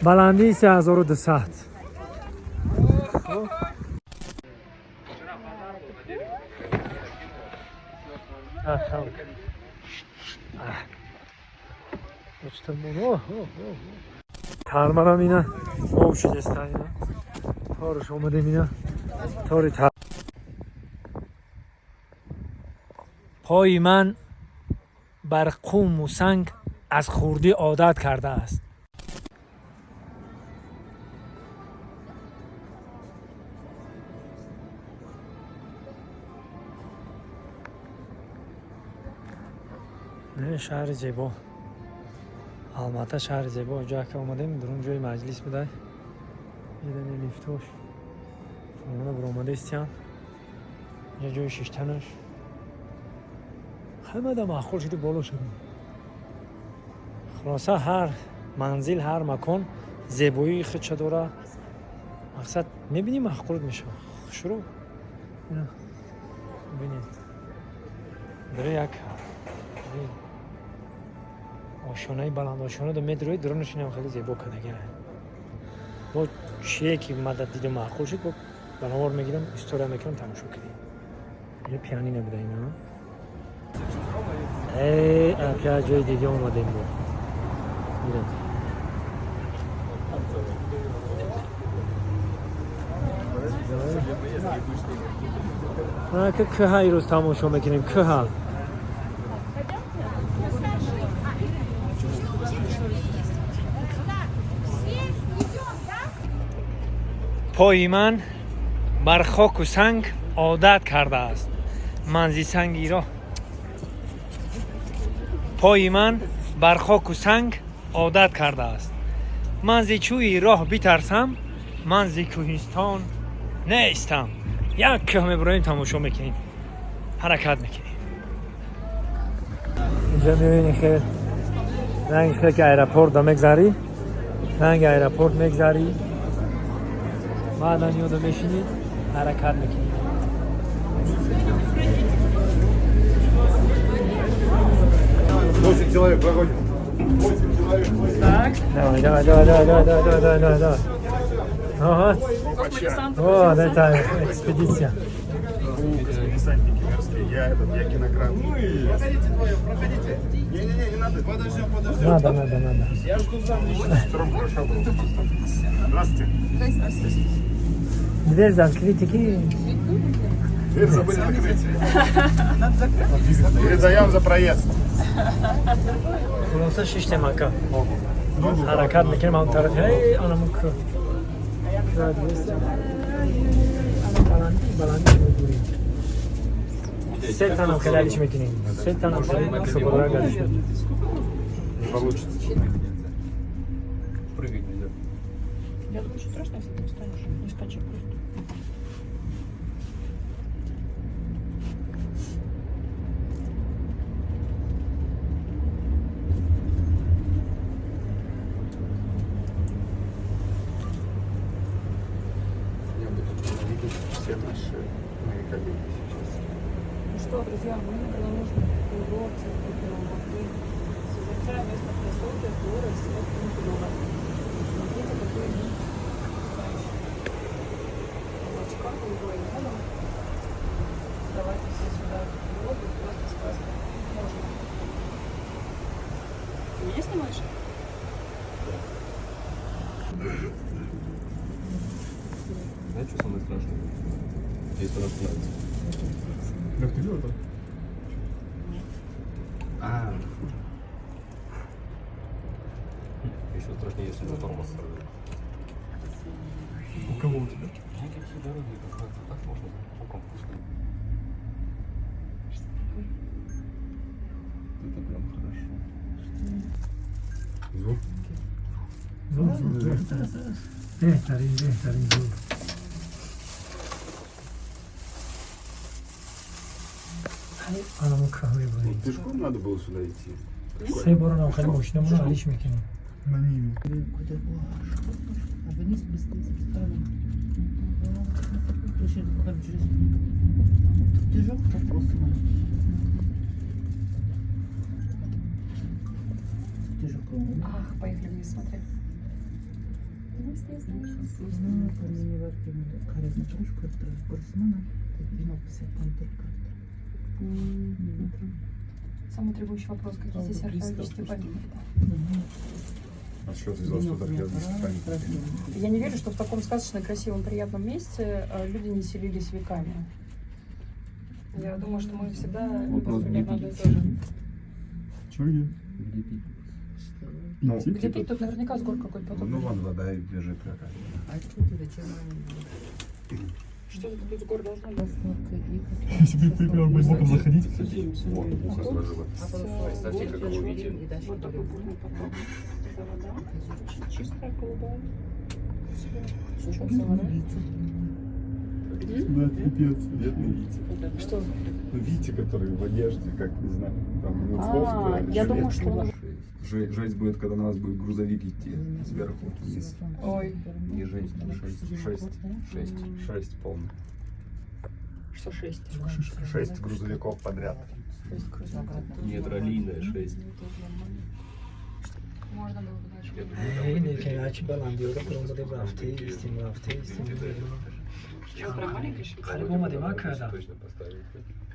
Баландии 3200. Тарманам ина об шидеста, ина торш омадем, ина тори. Пои ман бар қуму санг аз хурдӣ одат кардааст. Шаҳри зебо Алмата, шаҳри зебо. Ҷое ки омадем, дурун ҷои маҷлис буда. Дидани лифтош фурмона буромадаистиям. Инҷа ҷои шиштанаш ҳамада маъқул шуди, боло шуд. Хулоса, ҳар манзил, ҳар макон зебоии худша дора. Мақсад, мебинӣ, маъқулат мешавад, хушрӯ. Бинед, дари як ошонаи баланд, ошонада медрои, дуронашинам хеле зебо кардагиа. Бо чие ки мада дида маъқул шуд, бо ба навор мегирам, история мекунам, тамошо кунем. Инҷа пианино буда ина. Ака, ҷои дига омадем. Бо бирем. Ака, кӯҳа ирӯз тамошо мекунем, кӯҳа. Пои ман бар хоку санг одат кардааст, ман зи санги роҳ. Пои ман бар хоку санг одат кардааст, ман зи чӯи роҳ битарсам, ман зи кӯҳистон нестам. Як кӯҳ мебуроем, тамошо мекунем, ҳаракат мекунем. Инҷа мебинӣ, хел ранги хел ки аэропорт да мегзарӣ, ранги аэропорт мегзарӣ, баъдан ёда мешинӣ, ҳаракат мекунӣ. 8 человек проходим. 8 человек. Так. Давай, давай, давай, давай, давай, давай, давай, давай, давай. Ага. О, это экспедиция. Космодесантники мерзкие. Я этот, я кинокран. Проходите вдвоем, проходите. Не-не-не, не надо. Подождем, подождем. Надо, надо, надо. Я жду сам лично. Хорошо было. Здравствуйте. Дверь закрыть. Дверь забыли закрыть. Передаем за проезд. Хулоса, шиштем, ака. Ҳаракат мекунем он тараф. Эй, анамун кӯ. Баландӣ, баландӣ мегӯрем. Се танам хеле алиш мекунем. Се танам хеле шоколад алиш мекунем. Не получится. Прыгать нельзя. Я думаю, что страшно, если ты не станешь. Не скачи просто. Я буду видеть все наши мои коллеги сейчас. Ну что, друзья, мы на горнолыжном курорте Алматы. Созерцаем местных красоты, горы, свет и. Смотрите, какой вид потрясающий. Облачка, голубое небо. Давайте все сюда. Воду, просто сказка. Можно. Ты меня снимаешь? Знаешь, что самое страшное? Если он остановится. Лех, ты видел это? А, Еще страшнее, если он тормоз сорвет. У кого у тебя? Никакие дороги, как так можно боком пускать. Это прям хорошо. Звук. Зур, зур, зур. Беҳтарин, беҳтарин, зур. Анамун кӯҳ мебурем. Пешком надо было сюда идти. Се бора хеле мошинамон алиш мекунем. На Ниве. Куда? А вниз быстрее со стороны. Через Движок вопросы. Движок. Ах, поехали вниз смотреть. Самый требующий вопрос, какие здесь археологические памятники? А что ты взял, что это археологический памятник? Я не верю, что в таком сказочно красивом, приятном месте люди не селились веками. Я думаю, что мы всегда Вопрос, любим где примерно одно и пить? то же. Чё где? Где пить? Ну, Где пить? Тут наверняка с гор какой-то поток. ну вон вода и бежит какая. А что ты, зачем они? Что тут с гор должно быть? Если ты прям будет боком заходить. Вот, ухо сложила. Представьте, С как его видите. Вот такой бурный поток. Это вода. Чистая, голубая. Всё, Да, пипец. Бедный Витя. Что? Ну, Витя, который в одежде, как, не знаю, там, у него А, кофта, я думаю, жилетка. что он Жесть будет, когда на нас будет грузовик идти сверху вниз. Ой. Не жесть, шесть. Шесть. Шесть. Шесть полных. Что шесть? Шесть грузовиков подряд. Шесть грузовиков. Нет, раллийная шесть. Можно было бы дальше. Я думаю, там будет ҳарчи баландиёро омадем, рафта истем, рафта истем. Что, прям маленькая еще? Қариб омадем, а када? Точно поставить.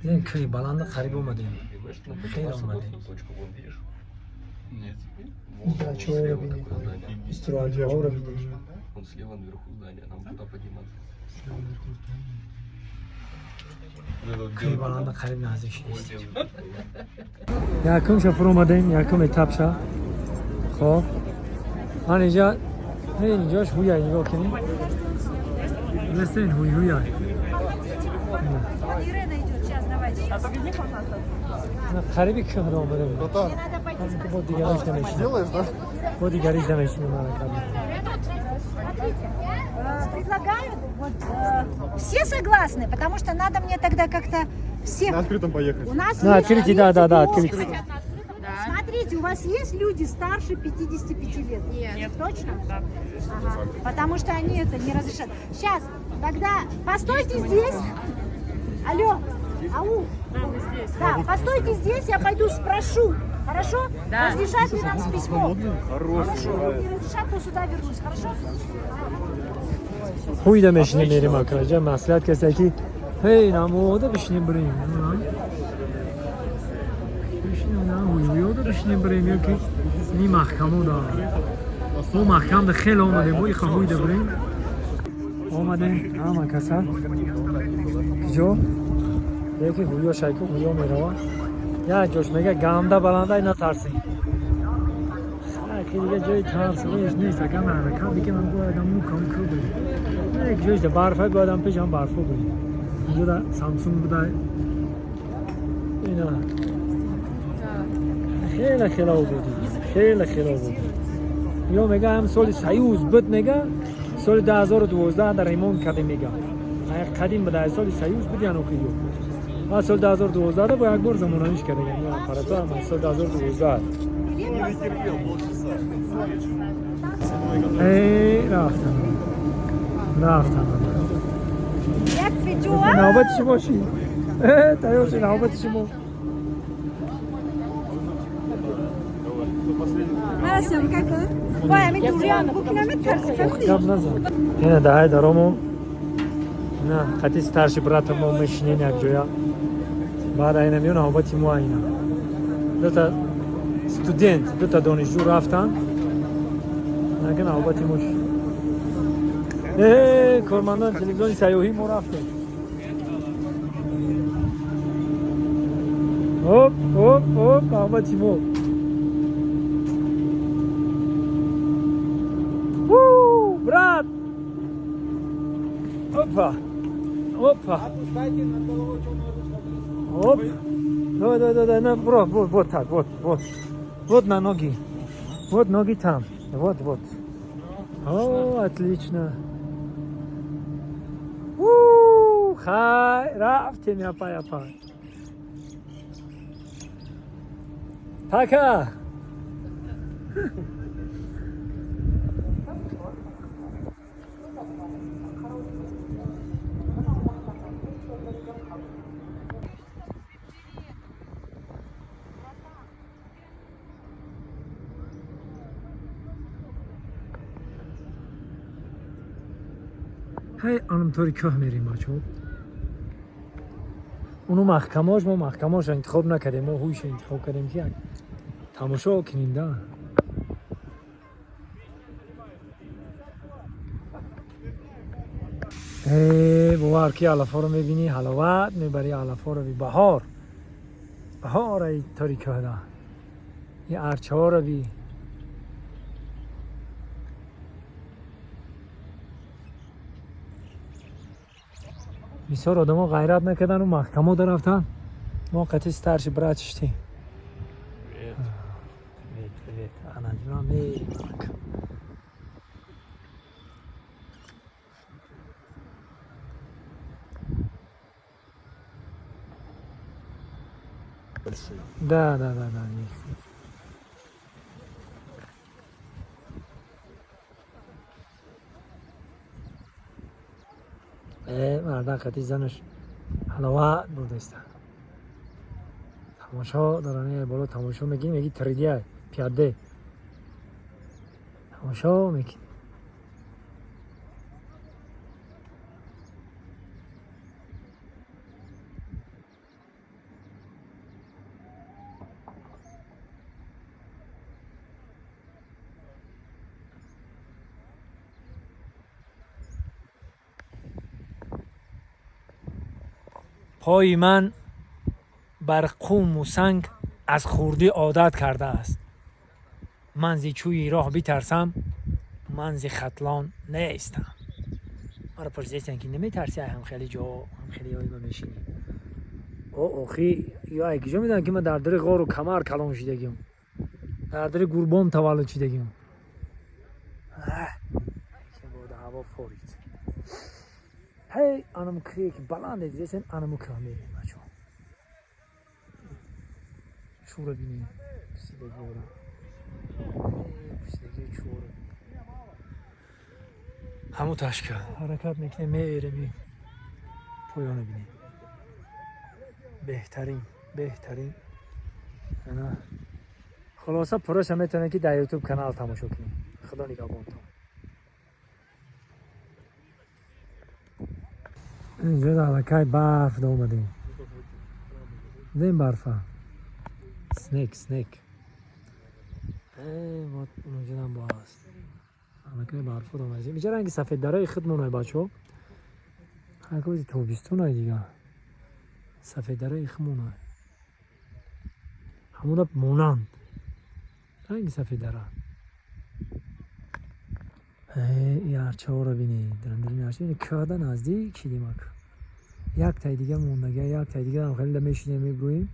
Дидем кӯи баланда қариб омадем. Понимаешь, нам Хрен подниматься он вот один. в точку, вон видишь? Нет. Вот, Да, вон чего слева я такое здание. Истироҳатгоҳҳоро бинем. Он слева наверху здание, нам туда подниматься. Кӯи баланда қариб наздик Вот шудем. белый. Якум шафур омадем, якум этапша. Хоб, ман инҷа, инҷош ҳуяй, нигоҳ кунед, лестен ҳуй ҳуяй. Вон Ирена идет, сейчас давайте. Қариби кӯҳро омадем. Мне надо пойти. Бо дигариш намешинем. Делаешь, да? Бо дигариш намешинем, ҳаракат мекунем. Смотрите, предлагаю, вот, все согласны, потому что надо мне тогда как-то всех. На открытом поехать. У нас На есть открытии, да, принцип. открытие. Смотрите, у вас есть люди старше 55 лет? Нет. Точно? Да. Ага. Потому что они это не разрешат. Сейчас, тогда постойте здесь. Алло, ау. Да, постойте здесь, я пойду спрошу. Хорошо? Да. Разрешат ли нам с письмом? Хорошо. Не разрешат, то сюда вернусь. Хорошо? Ҳуйда мешинем, мерем акаҷа. Маслиҳат касе ки ҳей намода бишинем, бирем, бишинем, на ҳуйёда бишинем, бирем ё ки ни маҳкамода. Мо маҳкамда хеле омадем, мо иха ҳуйда бирем. Омадем ҳама каса киҷо яки ҳуё шайку ҳуё мерава. Як ҷош мега ганда баландай, натарсем. Ки дига ҷои тарс нест, ака ҳаракат бикунам, боядам мукам ку бирем. Як ҷош да барфа, боядам пешам барфо бирем. Инҷо да Самсунг буда, ина хеле хеле ободӣ, хеле хеле ободӣ. Ё мега ҳам соли Союз буд, мега соли 2012 дар ремонт кардем, мега қадим буда, соли Союз буд яно ки ё ва соли 2012 бо як бор замонавиш кардем аппаратура соли 2012. Эй, рафтам, рафтам. Навбати шумо ши, тайёр ши, навбати шумо. Марасим, как вы? Вай, ами дуриан, букинамет. Гап назан, ина даҳай дарому на қати старший брата мо мешинем якҷоя. Баъд айна миё навбати мо, айна дута студент, дута донишҷӯ рафтан, нака навбати мо. Э, кормандони телевизиони сайёҳӣ, мо рафтем. Оп, оп, оп, навбати мо. У, брат, опа, опа, оп, давай, давай, давай, на, бро, вот, вот так, вот, вот, вот на ноги, вот ноги там, вот, вот. О, отлично. У, хай, рафтем, апай, апай. Пока. Ҳай, анамтори кӯҳ мерем, бачаҳо. Уну маҳкамош, мо маҳкамоша интихоб накардем, мо ҳуйша интихоб кардем, ки як тамошо кунем да. Э, бовар ки алафҳоро мебинӣ, ҳаловат мебарӣ. Алафҳоро би, баҳор, баҳор ай тори кӯҳда. И арчаҳоро би. Бисёр одамо ғайрат накардану маҳкамо дарафтан. Мо қати старший брат шиштем. Привет. Привет, привет. Анаҷона, мерем. Большие. Да. Э, марда қати занаш ҳаловат бурдаиста. Тамошо доран, боло тамошо мекунӣ, меги 3D, 5D. Тамошо мекунӣ. Пои ман бар қуму санг аз хурдӣ одат кардааст. Ман зи чӯи роҳ битарсам, ман зи Хатлон нестам. Маро пурсидестанд, ки наметарси, ай ҳамхели ҷо, ҳамхели ҷой ма мешинӣ? О, охи, ё ай киҷо медонам, ки ман дар дари ғору камар калон шидагим, дар дари гурбом таваллуд шидагим. Бода ҳаво форид. Ҳей, анам кӯе ки баланде дидесен, анаму кӯҳ мерем, бачо. Чӯра бинем, пусидагиора, пусидагии чӯра. Ҳаму ташка ҳаракат мекунем, мерем, поёна бинем. Беҳтарин, беҳтарин. Ана, хулоса, пурраша метавонед, ки дар Ютуб канал тамошо кунед. Худо нигаҳбонтон. Инҷо аллакай барф омадем. Дидем барфа, снег, снег. Унҷодам бо ҳаст, аллакай барфо омадем. Инҷа ранги сафеддараи худмонай, бачаҳо. Ҳакози тобистонай дига, сафеддараи худмонай, ҳамона монанд ранги сафеддара. И арчаҳоро бинед, дарандирини арча. Кӯҳда наздик шидем, ак як тай дига мондага, як тай дига ҳам хеле мешинем, мебурӯем,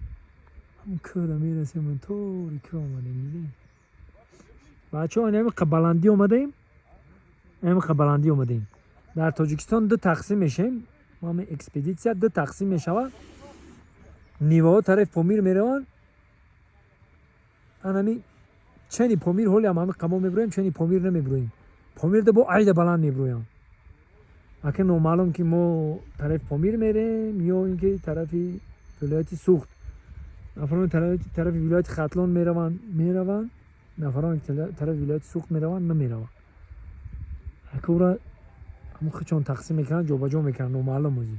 ҳамон кӯҳда мерасем. Тори кӯҳ омадем, дидем, бачаҳо. Инами баландӣ омадаем, инами баландӣ омадаем. Дар Тоҷикистон ду тақсим мешем. Ҳами экспедитсия ду тақсим мешавад. Ниваҳо тарафи Помир мераванд. Анами чени Помир ҳолиам ҳами қамо мебуроем, чени Помир намебуроем. Помирда бо айда баланд мебуроям. Ака номаълум, ки мо тарафи Помир мерем ё ин ки тарафи вилояти Суғд. Нафарони тарафи вилояти Хатлон мераванд, мераванд, нафароне ки тарафи вилояти Суғд мераванд, намераванд. Ака ура ҳамон хичон тақсим мекунанд, ҷобаҷо мекунанд, номаълум ӯзи.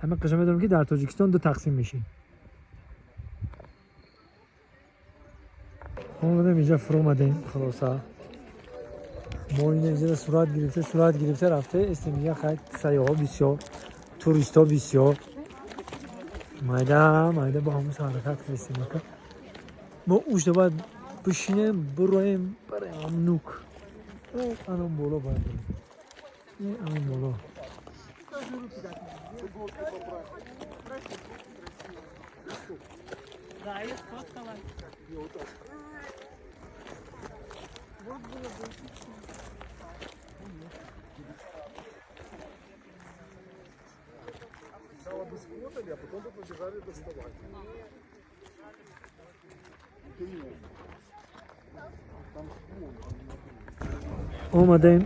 Ҳама қиша медонам, ки дар Тоҷикистон ду тақсим мешем. Омадем, инҷа фуромадем. Хулоса, мо ин инҷа сурат гирифта, сурат гирифта рафта истем. Инҷа хай сайёҳо бисёр, туристҳо бисёр. Майда майда бо ҳамон ҳаракат кардистем. Ака мо ушда бояд бишинем, бироем, барем ҳам нук, анон боло бояд бирем, анон боло. Да, я сфоткала. Вот было бы эпично. Сначала бы сфотали, а потом бы побежали доставать. Да нет. Там склон, там не Омадем,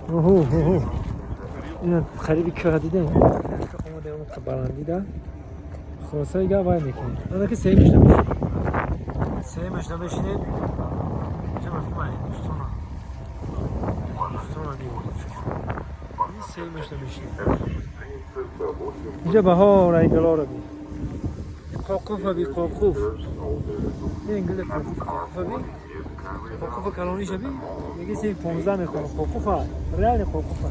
оҳо, оҳо, ина қариби кӯҳ дидем, омадем он баландида. Хулосаи гап, вай мекунем, ана ки сеюмаш намешинем, сеюмаш намешинем. Ҳиндустона, Ҳиндустона. Сеюмаш намешинем. Инҷа баҳор, ай гулоро би, қоқуфа би, қоқуф, ин гули қоқуф, қоқуфа би, қоқуфа калониша би, меги синфи 15 мехонам, қоқуфа, реально қоқуфа.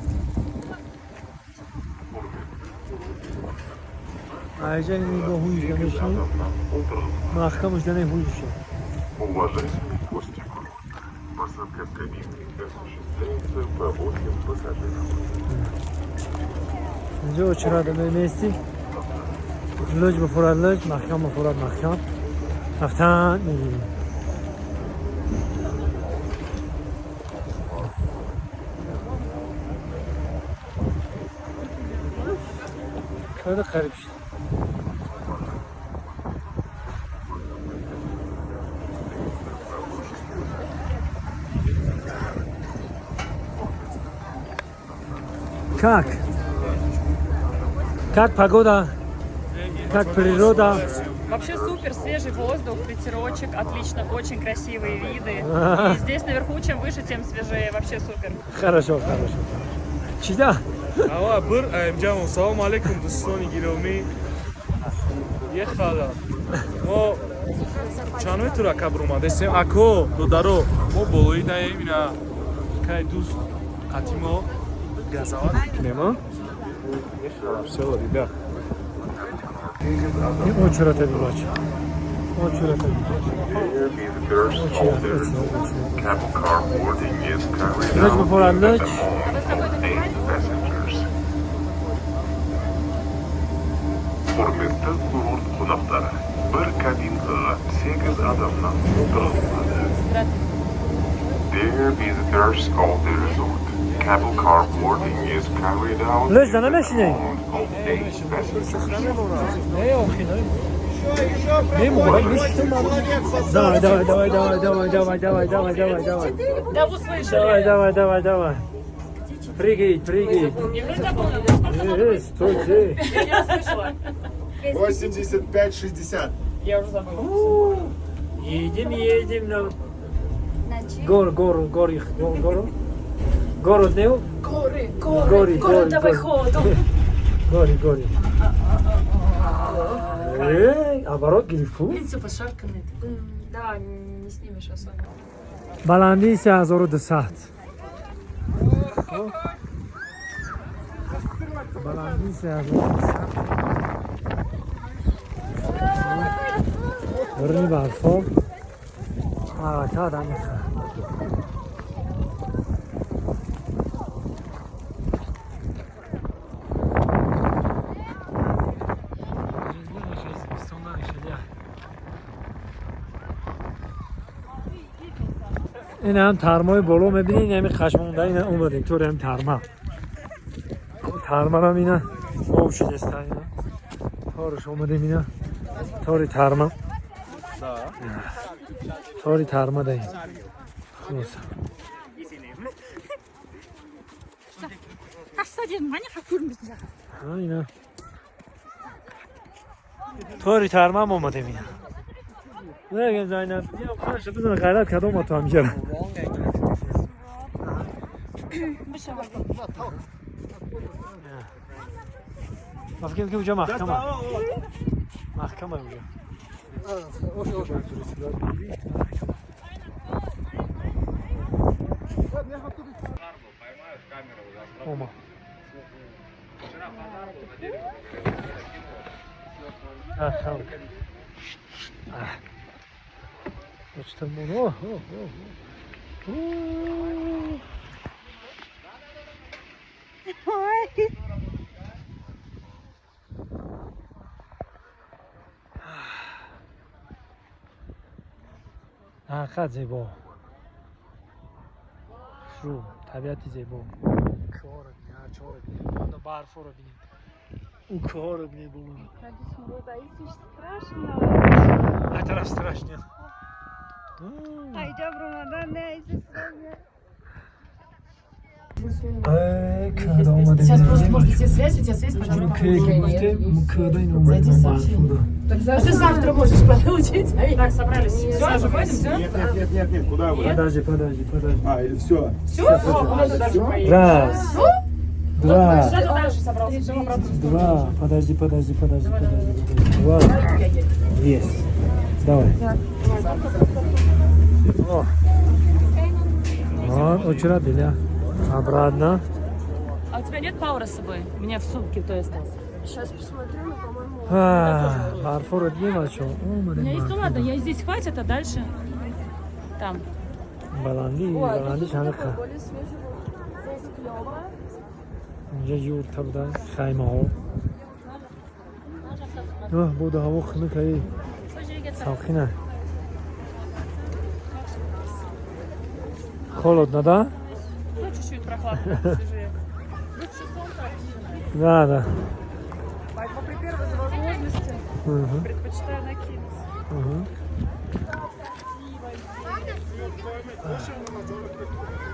Айҷа ин бо ҳуйш намешинем, маҳкамаш дане ҳуйша. Уважаемые гости курорта, посадка в кабины осуществляется по 8 пассажиров. Инҷо очрада мемести, лӯҷ бихӯрад лӯҷ, маҳкам бихӯрад маҳкам, рафтан мегирем. Када қариб шуд. Как? Как погода? Как природа? Вообще супер, свежий воздух, ветерочек, отлично, очень красивые виды. И здесь наверху, чем выше, тем свежее, вообще супер. Хорошо, хорошо. Чида? Ава бир аймҷамон, салом алейкум, дӯстони гиромӣ. Ехала. Мо чанд метр акабр омадесем? Ако, додаро, мо болои даем, ина кай дӯст қати мо газават мекунем, а? Ехала, всё, ребят. Ин очурата би, бача. Очурата би. Dear visitors of the resort, cable car boarding is carried Луч out бихӯрад in the луч. amount of 8 passengers. Құрметті курорт қонақтары, бір кабинкаға 8 адамнан отырғызылады. Dear visitors of the resort, cable car boarding is carried out Луч in да the намешинем? amount of 8 passengers. Не, охи, не. Не, давай, давай, давай, давай, давай, давай, давай, давай, давай, давай. Да, услышали. Давай, давай, давай, давай. Прыгай, прыгай. Я вроде запомнила, сколько надо Э, стойте. Я не услышала. 85-60. Я уже забыла. Едем, едем на гор, гору, горы, гору, гору. Город не? Горы, горы, Горы, горы, горы, давай горы. ходу. Гори, гори. Эй, оборот гирифт ку? Лица пошарканные. Да, не снимешь особенно. Баландии 3200. Баландии 3200. Рни барфо. Ҳаракат ҳамиха. Ин ҳам тармои боло мебинед, ин ҳами қашмонда, ина омадем тори ҳам тарма. Тармарам ина об шудеста, ина ториш омадем, ина тори тарма. Тори тарма даем. Хулоса. Таста дедім, ана көрінбесін жаққа. Ҳа, ина тори тармам омадем ина. Нага Зайнаб, я қаша бизана, ғайрат кардам то ҳамҷара. Ма фикр ки уҷа маҳкама. Маҳкама уҷа. Ома. А, халк. А. Очтамон. О, о, о. О. Ой. Ҳақиқат зебо. Хушрӯ, табиати зебо. Кӯҳоро бинед, арчаҳоро бинед, барфоро бинед. У кӯҳоро бинед боло. Страшно. Ай тараф страшно. Айҷа бромадан не, страшно. Эй, кӯҳда омадем. Сейчас просто, может быть, тебе связь, у тебя связь, потом Кӯҳе ки гуфтем, кӯҳда ин омадем барфода. А ты завтра можешь получить. Так, собрались. Все, выходим, все? Нет, нет, нет, нет, нет, куда вы? Подожди, подожди, подожди. А, все. Все? О, куда ты дальше поедешь? Раз, Два. Сразу дальше собрался, все обратно. Два. Подожди, подожди, подожди, подожди, подожди. Два. Есть. Давай. О. Вот, очередь, Диля. Обратно. А у тебя нет пауэра с собой? У меня в сумке то остался. Сейчас посмотрю, но, по-моему... Барфоро дидем, бачо. У меня есть, ну ладно, я здесь хватит, а дальше там. Баландӣ, баландӣ чанд қа. Более свежий воздух. Здесь клево. Инҷа юрта буда, хаймаҳо. Оҳ, боду ҳаво хунукаи салқина. Холодно, да? Ну, чуть-чуть прохладно, свежее. Лучше солнце. Да. Поэтому при первой же возможности Мгм. предпочитаю накинуть. Мгм.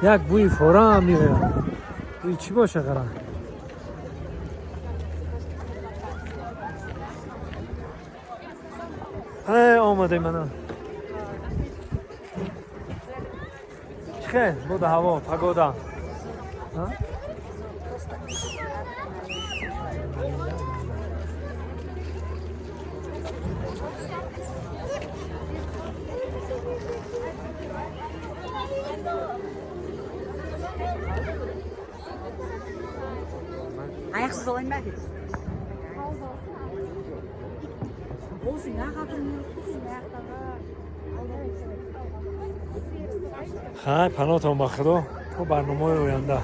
Як бӯи форам меояд. Бӯи чӣ боша қара? Ҳай, омадем мана. Чӣ хел бода ҳаво, погода? А? Аяқсыз алайын ба? Болсын, аяқ. Хай, паноҳтон ба Худо то барномаи оянда.